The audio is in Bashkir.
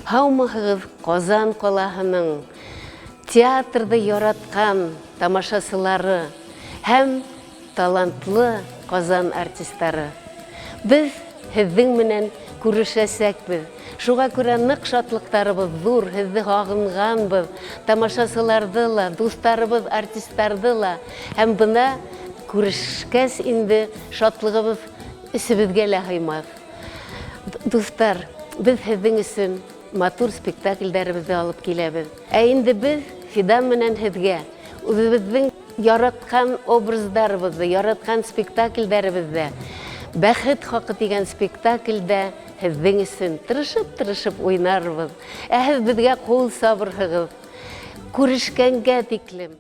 Һаумыһығыҙ, Ҡазан ҡалаһының театрҙы яратҡан тамашасылары һәм талантлы Ҡазан артистары! Беҙ һеҙҙең менән күрешәсәкбеҙ. Шуға күрә ныҡ шатлыҡтарыбыҙ ҙур, һеҙҙе һағынғанбыҙ, тамашасыларҙы ла, дуҫтарыбыҙ артистарҙы ла. Һәм бына күрешкәс инде шатлығыбыҙ эсебеҙгә лә һыймаҫ. Дуҫтар, беҙ һеҙҙең өсөн матур спектакльдәребеҙҙе алып киләбеҙ. Ә инде беҙ Фидан менән һеҙгә үҙебеҙҙең яратҡан образдарыбыҙҙы, яратҡан спектакльдәребеҙҙә, Бәхет хаҡы тигән спектакльдә һеҙҙең өсөн тырышып-тырышып уйнарбыҙ. Ә һеҙ беҙгә ҡул сабырһығыҙ. Күрешкәнгә тиклем!